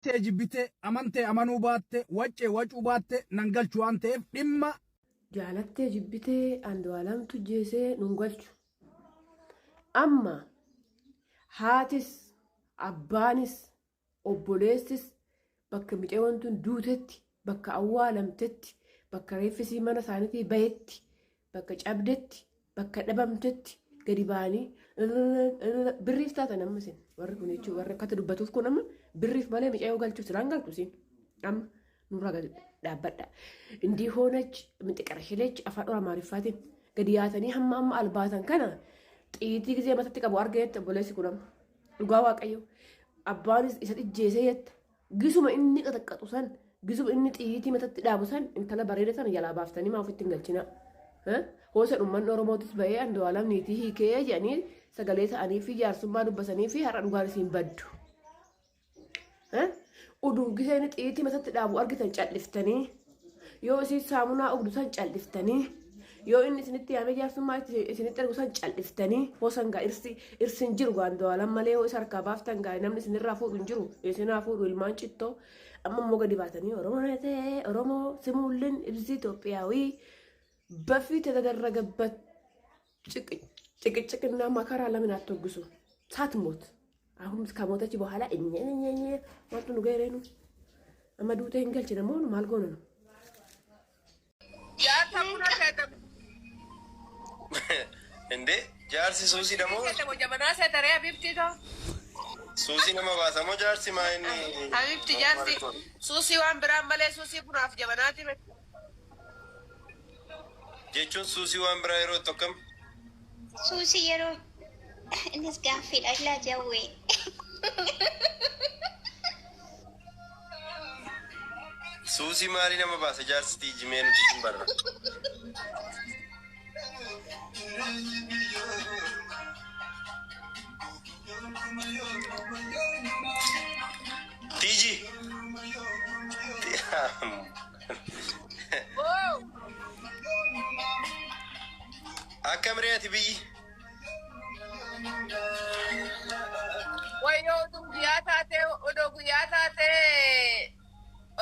Jibbitee jibbitee, amantee amanuu baatte, waccee wacuu baatte nan galchu waan ta'eef dhimma. Jaalattee jibbitee Andu'aalamtu jeesee nun galchu. Amma haatis abbaanis obboleessis bakka micayyoon tun duutetti, bakka awwaalamtetti, bakka reeffisii mana isaaniitii bahetti, bakka cabdetti, bakka dhabamtetti gadi ba'anii birriif taatan. Amma isin warri kun jechuun warri akkatti dubbatuuf kun amma birriif malee micayyoo galchuuf silaan galtu. Isin amma nurraa gadi dhaabbadha. Indii hoonach mixi afaan Amaariffaatiin gadi yaatanii hamma amma albaatan kana xiitii gizee matatti qabu arga jette. Obboleessi kun amma dhugaa Waaqayyo abbaanis isa ijjeesee jette. Gisuma inni qaxaqqaxu san, gisuma inni xiyyiitii matatti dhaabu san, intala bareeda sana jalaa baaftanii maa ofitti hin galchina? Hoosa uummanni Oromootis bahee Andu'aalam niitii hiikee jedhanii sagalee ta'anii fi jaarsummaa dubbatanii fi har'a dhugaan isiin baddu. Uduu gisee inni xiyyiitii matatti dhaabu argitan calliftanii, yoo isiin saamunaa ugdu san calliftanii, yoo inni isinitti yaamee jaarsummaa isinitti ergu san calliftanii, hoosan gaa irsi irsin jiru gaa Andu'aalam malee hoo isa harkaa baaftan gaa namni isinirraa fuudhu hin jiru, isinaa fuudhu ilmaan cittoo. Amma immoo gadi baatanii Oromoo ta'e Oromoo simuullin ibsi Itoophiyaawii በፊት የተደረገበት ጭቅጭቅና መከራ ለምን አትወግሱ? ሳትሞት አሁን ከሞተች በኋላ እኘ maaltu nu gaheenu amma duutee hin galchine moo maal goonu nu? Jaarsa buna feetamu. እንዴ jaarsi suusii damo Feetamu jabanaa seetaree habibti too. Suusii nama baasa moo jaarsi maa inni? Habibti, jaarsi suusii waan biraan malee suusii bunaaf jabanaati miti. Jechuun suusii waan biraa yeroo tokkam? Suusii yeroo innis gaaffiidha illaa jawwee. Suusii maalii nama baasa jaarsi tiijimee nuti hin barra. Tiiji. Oo. Akkam re'ati biyyi? Wayyoo,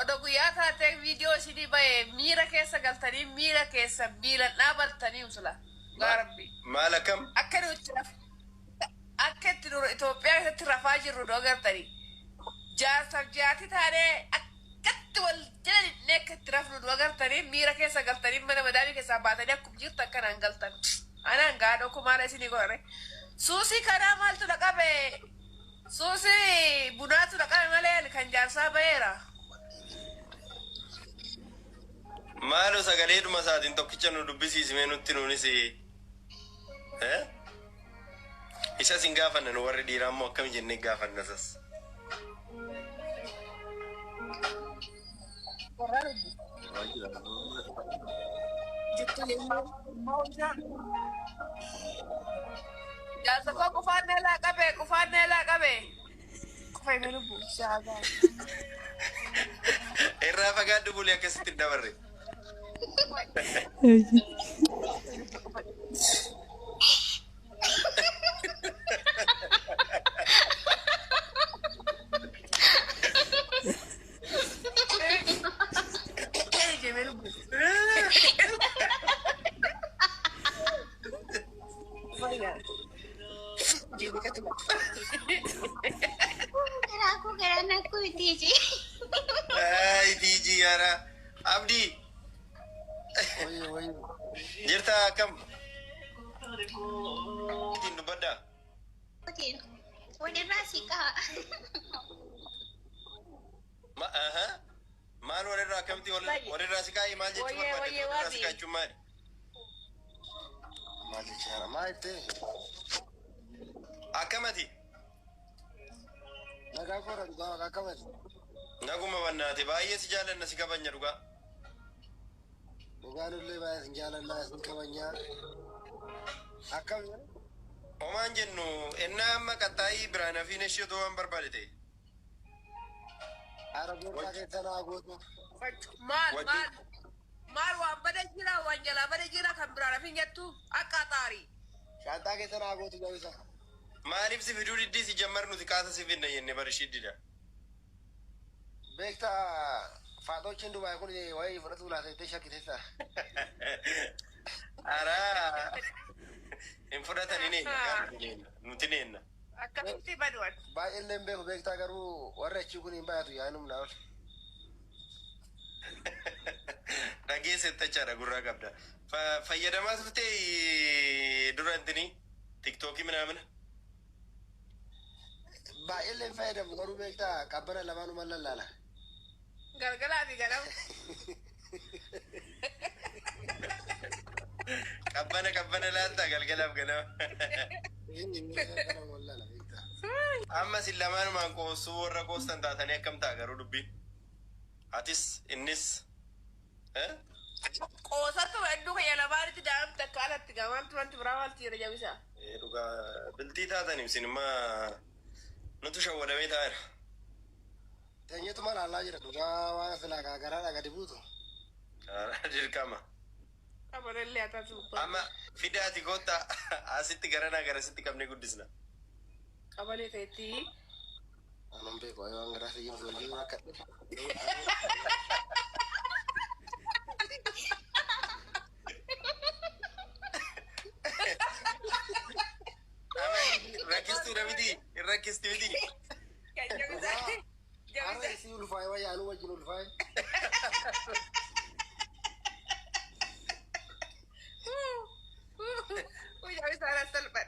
oduu guyyaa taatee viidiyoo isinii bahe miira keessa galtanii miira keessa miilan dhaabattanii usula. Gaarabbi. Maal akkam? Akka nuti akka itti nuru Itoophiyaa keessatti rafaa jirru doo gartanii. Jaarsaaf jaartii taanee akkatti wal jala lixnee akka itti rafnu doo gartanii miira keessa galtanii mana madaamii keessaa baatanii akkuma jirtu akkanaan galtan. Anaan gaadhoo kumaala isinii godhane. Suusii kanaa maaltu na qabe? Suusii bunaatu na qabe malee kan jaarsaa baheera. Maaloo sagaleedhuma isaatiin tokkicha nu dubbisiisimee nutti nuunis. Eh? Isas hin gaafanna. Nu warri dhiiraa immoo akkami jennee gaafanna isas? Jaarsa koo, qufaan neelaa qabe, qufaan neelaa qabe. Qufaa himee lubbu. Shaagaa. Irraa fagaadhu bulii akkasitti hin dabarre. Jemee lubbu. Garaa koo garaa na kuutiiji. Ay, Tiiji yaara. Abdii. Jirta akkam? Ittiin dubbaddaa. Walirraa siqaa. Ma aha. Maal walirraa akkamitti walirraa si kaa'e? Maal jechuu Wayyee, barbaadde? wayyee, Walirraa si waabii. kaa'e jechuun maali? Maal jechaadha? Maal jettee? Akkamati? Nagaa koora, dhugaa waaqa, akkamati? Naguma bannaate, baay'ee si jaallanna, si kabajna dhugaa. Dhugaan illee baay'ee isin jaalannaa, isin kabajnaa. Akkam? Homaan jennu ennaa amma qaxxaayii biraan hafiin ishee otoo waan barbaade ta'e. Haara gooftaa keessa naa gootu. Maal maal maal, waan bada jira, waan jalaa bada jira, kan biraan hafin jettu akka xaarii. Shaantaa keessa naa gootu jabisa. Maaliif si fiduu diddii? Si jammar nuti kaasa si fidna jenne bari ishii dida. Beektaa faaxochiin Dubaay kun wayii fudhatu laata jettee shakkiteessa. Araa hin fudhatan hin eenna nuti ni eenna. Akkasitti badu'an. Baay'eellee hin beeku beektaa garuu warri achii kun hin baay'atu yaa'in humnaa ol. Dhageessettachaadha gurraa qabda. Fayyadamaa turte dura intini tiktookii minaamina. Baay'eellee hin fayyadamu garuu beektaa qabbana lamaanuma lallaala. Galgalaa fi ganama. Qabbana qabbana laaltaa galgalaaf ganama. Qabbana laala beektaa. Amma isin lamaanumaan qoosuu warra qoostan taatanii akkam ta'a garuu dubbiin. Atis innis. Eh? Qoosattu hedduu kiyya lamaanitti daa'imti akka alatti gaa wanti wanti biraa maalti jira jabisa. Eh, dhugaa biltii taataniif isin immaa nutu shawwadamee taa'eera. Teenyeetuma laallaa jira dhugaa waan silaa garaadhaa gadi buutu. Karaa dirqama. Amanallee haa taatu. Amma fidaati koottaa asitti garanaa garasitti qabnee guddisna. Qabalee ta'etti. Anan beeku waan garaa si jiru wajjin akka. Amma rakkistuudha miti hin rakkisti miti. Jabisa. Har'a Jabisa. isii ulfaa'e wayyaa anuu wajjin ulfaa'e. Jabisa ala salphan.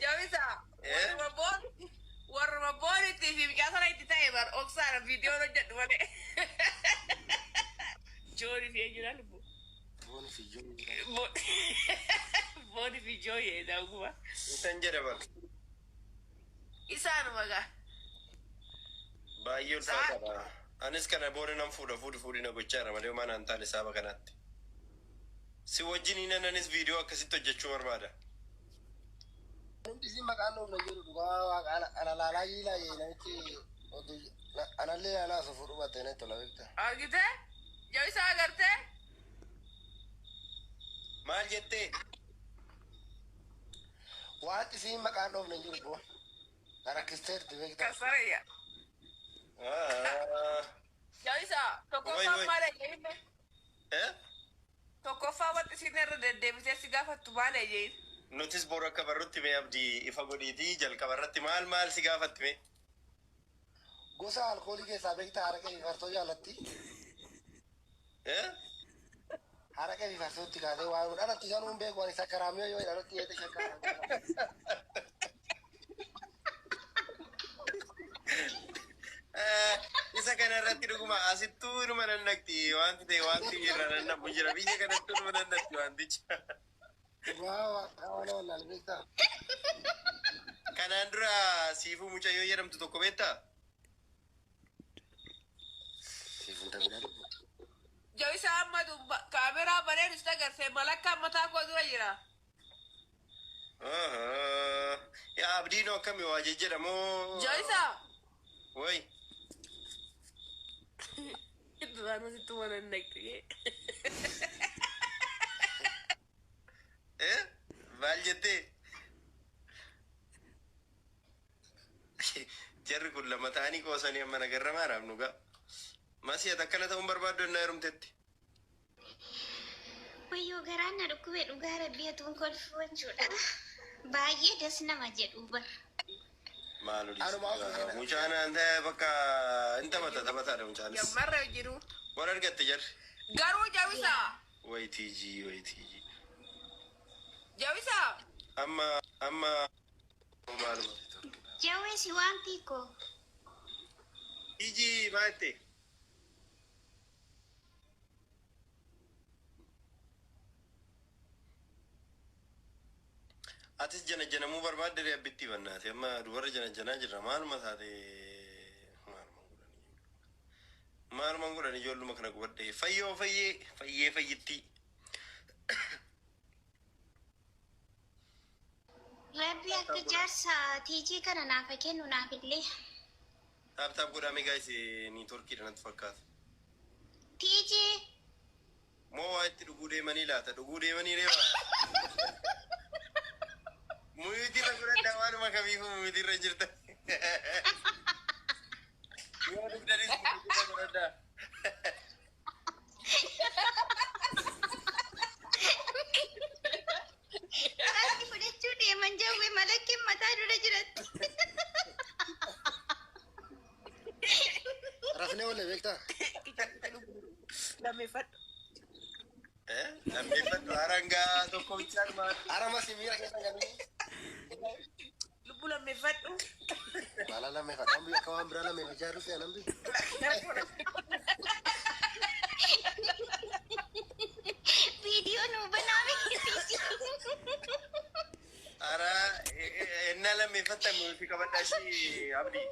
Jabisa. Eh? Warruma boon warruma boonitti fi mucaa sana itti ta'e bar oksaadha viidiyoon hojjedhu malee. Jooni fi eenyudha lubbu. Booni fi jooni. Booni fi jooyee daakuma. Isan jedha bar. Isaanuma gaa. Baay'ee ulfaataadha. Anis kana booda nan fuudha fuudhi fuudhi na gochaadha malee homaa naan taane saaba kanaatti. Si wajjin hin anis viidiyoo akkasitti hojjechuu barbaada. Namti isin maqaan nuuf na jedhu dhugaa waaqa ana laalaa yiilaa jee namichi anallee laalaa osoo fuudhuu baatte natti tola beektaa. Argitee? Jabisa agartee? Maal jettee? Waan isin maqaan dhoof na jiru boo. Na rakkisteerti beektaa. Kasarayya. Ah, Jabisa Wai, tokkoffaan wai. maal ejjeen? Eh? Tokkoffaa wanti isin irra deddeebitee si gaafattu maal ejjeen? Nutis boru akka barrutti mee abdii ifa godhiitii jalqaba irratti maal maal si gaafatti mee? Gosa alkoolii keessaa beektaa haraqee fi farsoo jaallatti. Eh? Haraqee fi farsootti kaasee waan dhalatti isaan hin beeku waan isa karaamee yoo dhalatti eete shakkaara. Eh, isa kana irratti dhuguma asittuu inuma nannaqti wanti ta'e wanti irra nannamu jira biyya kanatti inuma nannaqti wanticha. Dhugaa waaqa waan wallaal beektaa. Kanaan dura siifuu mucayyoo jedhamtu tokko beektaa? Siifun ta'uu Jabisa amma kaameraa bareedu si agartee malakkaan mataa koo dura jira. Ahaa. Yaa abdiin akkami waa jejjedhamoo? Jabisa. Wai. Duraan asitti waan nannaqti. Eh? Maal jettee? Jarri kun lama ta'anii qoosanii amma nagarra maaraaf nu ga'a. Masii ati akkana ta'uun barbaaddu ennaa heerumtetti. Wayyoo garaan na dhukkube dhugaa rabbii atuun kolfuu jechuudha. Baay'ee das nama jedhu bar. Maal Anuma olii? Mucaan aan ta'e bakka hin taphata taphataadha mucaanis. Gammarra jiru. War argatte jarri. Garuu jabisa. Wayi tiijii wayi tiijii. Jabisa. Amma amma maaluma. Jawwee si waan tiikoo. Tiijii maal jette? Atis jana janamuu barbaadde abbitti bannaati. Amma dubara jana janaa jirra. Maaluma taate maaluma godhani. Maaluma godhani ijoolluma kana gubadhe. Fayyoo fayyee fayyee fayyittii. Rabbi akka jaarsa tiijii kana naaf haa kennu naaf illee. Tap tap godhame guys niitoorkiidha natti fakkaata. Tiijii. Moo waa itti dhuguu deemanii laata? Dhuguu deemanii reeba? Muyitiirra godhadhaa waanuma kamiifuu muyitiirra jirta. Yoo dhugdanis muyitiirra godhadhaa. Rafnee oole beektaa? Lammeeffadhu. Eh? Lammeeffadhu harangaa tokko bichaan maal? Ara masi miira keessa galanii. Lubbuu lammeeffadhu. Maala lammeeffadhu. Ambi akka waan biraa lammeeffachaa jirru se'an ambi. Viidiyoo nuu banaa beeksisi. Ara ennaa lammeeffattan fi qabadhaa ishii abdii.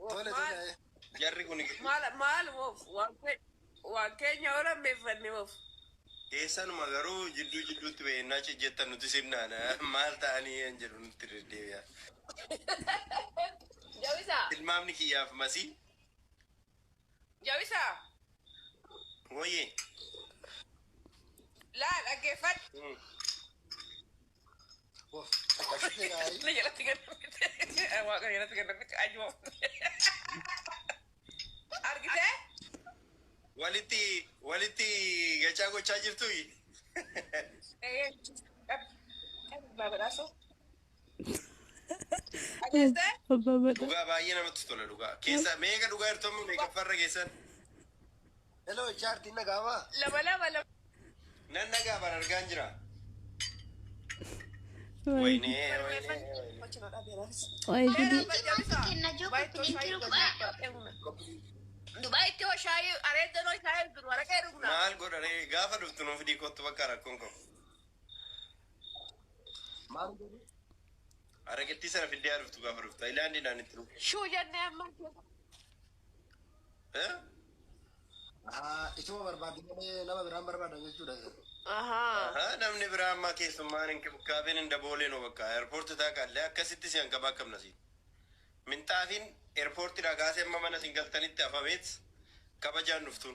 Tole tole. Jarri kun Maal maal moof waan keenya yoo lammeeffanne moof. keessanuma garuu jidduu jidduutti ba'e ennaa jettan nuti sirnaana maal ta'anii hin jedhu nutti deddeebi'a. Jawisa. Tilmaamni kiyyaaf masii. Jawisa. Wayye. Laa dhaggeeffadhu. Of akkasitti gaarii. Na jalatti gannamte. Waaqa jalatti gannamte ajoo. Argitee? Walitti walitti gachaa gochaa jirtu. Baabadhaasoo. Dhageessee? Abbaa badhaa. Dhugaa baay'ee namatti tola dhugaa. Keessa meeqa dhugaa jirtu meeqa farra keessan? Hello jaartiin nagaamaa. Lama lama lama. Nan nagaa ban argaan jira. Waynee waynee. Wayi gudii. Kenna joo koppiliinkii dhugaa. Dubaayitti hoo shaayii areeddanoo shaayii jiru waraqee dhugna. Maal godha ree gaafa dhuftu nuuf fidii kottu bakka rakkoon qabu. Maal godhu? Araqettii sana fiddee haa dhuftu gaafa dhuftu. Ayilaandiidhaan itti dhufu. Shuu jennee amma. Eh? Isuma barbaadde malee nama biraan barbaadan jechuudha. Ahaa. Ahaa, namni biraa ammaa keessummaan hin kaabeen hin dabooleen hoo bakka airpoortii taaqaallee akkasitti si hanqabaa akkamna siin. Minxaafiin airpoortiidhaa kaasee amma mana siin galtanitti hafameet kabajaan dhuftuun.